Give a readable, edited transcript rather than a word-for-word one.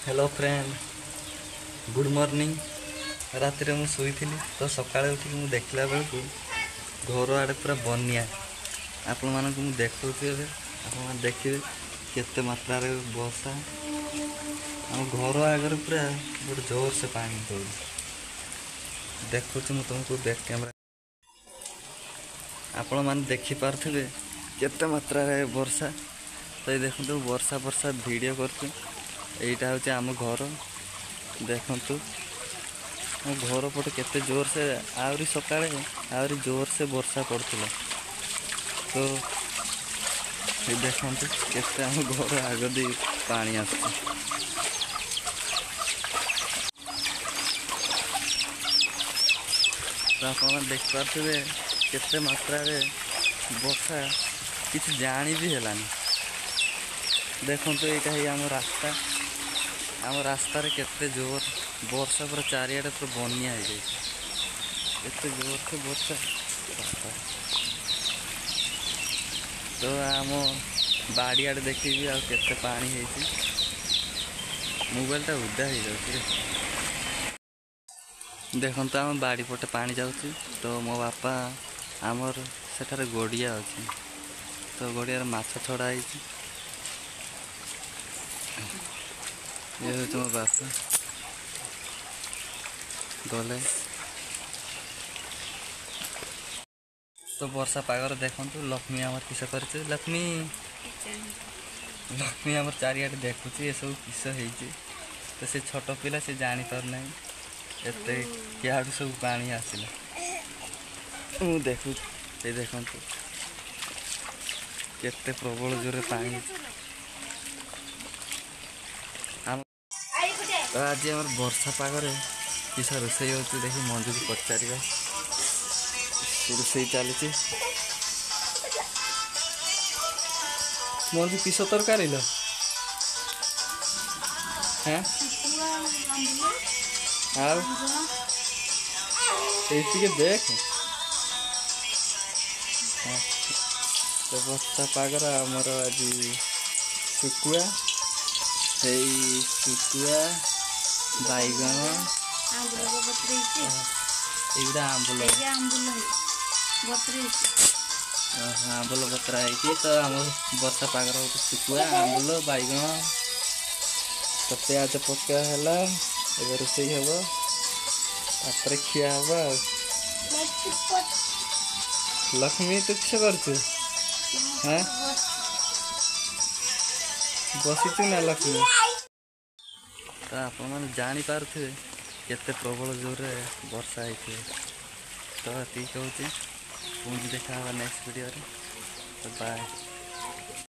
Hello friend, good morning. ରାତିରେ ମୁଁ ଶୋଇଥିଲି ତ ସକାଳେ ଉଠିକି ମୁଁ ଦେଖିଲା ବେଳକୁ ଘର ଆଡ଼େ ପୁରା ବନ୍ୟା। ଆପଣମାନଙ୍କୁ ମୁଁ ଦେଖାଉଛି ଏବେ, ଆପଣମାନେ ଦେଖିବେ କେତେ ମାତ୍ରାରେ ବର୍ଷା। ଆମ ଘର ଆଗରେ ପୁରା ଗୋଟେ ଜୋରସେ ପାଣି ପଡ଼ୁଛି। ଦେଖୁଛି ମୁଁ ତୁମକୁ ବ୍ୟାକ୍ କ୍ୟାମେରା, ଆପଣମାନେ ଦେଖିପାରୁଥିବେ କେତେ ମାତ୍ରାରେ ବର୍ଷା। ତ ଏଇ ଦେଖନ୍ତୁ, ବର୍ଷା ବର୍ଷା ଭିଡ଼ିଓ କରୁଛି। ଏଇଟା ହେଉଛି ଆମ ଘର। ଦେଖନ୍ତୁ ମୋ ଘର ପଟେ କେତେ ଜୋରସେ, ଆହୁରି ସକାଳେ ଆହୁରି ଜୋରସେ ବର୍ଷା ପଡ଼ୁଥିଲା। ତ ଏଇ ଦେଖନ୍ତୁ କେତେ ଆମ ଘର ଆଗ ଦେଇ ପାଣି ଆସୁଛି। ତ ଆପଣମାନେ ଦେଖିପାରୁଥିବେ କେତେ ମାତ୍ରାରେ ବର୍ଷା, କିଛି ଜାଣି ବି ହେଲାନି। ଦେଖନ୍ତୁ ଏଇଟା ହେଇ ଆମ ରାସ୍ତା। ଆମ ରାସ୍ତାରେ କେତେ ଜୋର ବର୍ଷା, ପୁରା ଚାରିଆଡ଼େ ପୁରା ବନ୍ୟା ହେଇଯାଇଛି। ଏତେ ଜୋରସେ ବର୍ଷା। ତ ଆମ ବାଡ଼ିଆଡ଼େ ଦେଖିବି ଆଉ କେତେ ପାଣି ହେଇଛି। ମୋବାଇଲଟା ଉଦା ହେଇଯାଉଛି ରେ। ଦେଖନ୍ତୁ ଆମ ବାଡ଼ି ପଟେ ପାଣି ଯାଉଛି। ତ ମୋ ବାପା, ଆମର ସେଠାରେ ଗଡ଼ିଆ ଅଛି, ତ ଗଡ଼ିଆରେ ମାଛ ଛଡ଼ା ହେଇଛି। ଇଏ ହେଉଛି ମୋ ବାପା ଗଲେ। ତ ବର୍ଷା ପାଗରେ ଦେଖନ୍ତୁ ଲକ୍ଷ୍ମୀ ଆମର କିସ କରିଛି। ଲକ୍ଷ୍ମୀ, ଲକ୍ଷ୍ମୀ ଆମର ଚାରିଆଡ଼େ ଦେଖୁଛି ଏସବୁ କିସ ହେଇଛି। ତ ସେ ଛୋଟ ପିଲା, ସେ ଜାଣିପାରୁନାହିଁ ଏତେ କିଆଡ଼ୁ ସବୁ ପାଣି ଆସିଲା। ମୁଁ ଦେଖୁଛି, ଏଇ ଦେଖନ୍ତୁ କେତେ ପ୍ରବଳ ଜୋରରେ ପାଣି ହେଇଛି। ତ ଆଜି ଆମର ବର୍ଷା ପାଗରେ କିସ ରୋଷେଇ ହେଉଛି ଦେଖି ମଞ୍ଜୁକୁ ପଚାରିବା। ରୋଷେଇ ଚାଲିଛି। ମଞ୍ଜୁ, କିସ ତରକାରୀ ଲୋ? ହଁ, ଆଉ ଏଇ ଟିକେ ଦେଖ। ତ ବର୍ଷା ପାଗର ଆମର ଆଜି ଶୁଖୁଆ, ସେଇ ଶୁଖୁଆ, ବାଇଗଣ, ଏଇଗୁଡ଼ା ଆମ୍ବୁଲ, ଆମ୍ବୁଲ ବତରା ହେଇଛି। ତ ଆମର ବର୍ଷା ପାଗର ଗୋଟେ ଶୁଖୁଆ, ଆମ୍ବୁଲ, ବାଇଗଣ। ତ ପିଆଜ ପକା ହେଲା, ଏବେ ରୋଷେଇ ହେବ, ତାପରେ ଖିଆ ହବ। ଆଉ ଲକ୍ଷ୍ମୀ, ତୁ କିସ କରୁଛୁ? ହଁ, ବସିଛୁ ନା ଲକ୍ଷ୍ମୀ? ତ ଆପଣମାନେ ଜାଣିପାରୁଥିବେ କେତେ ପ୍ରବଳ ଜୋରରେ ବର୍ଷା ହେଇଥିବ। ତ ଏତିକି କହୁଛି, ପୁଣି ଦେଖା ହେବା ନେକ୍ସଟ ଭିଡ଼ିଓରେ। ତ ବାଏ।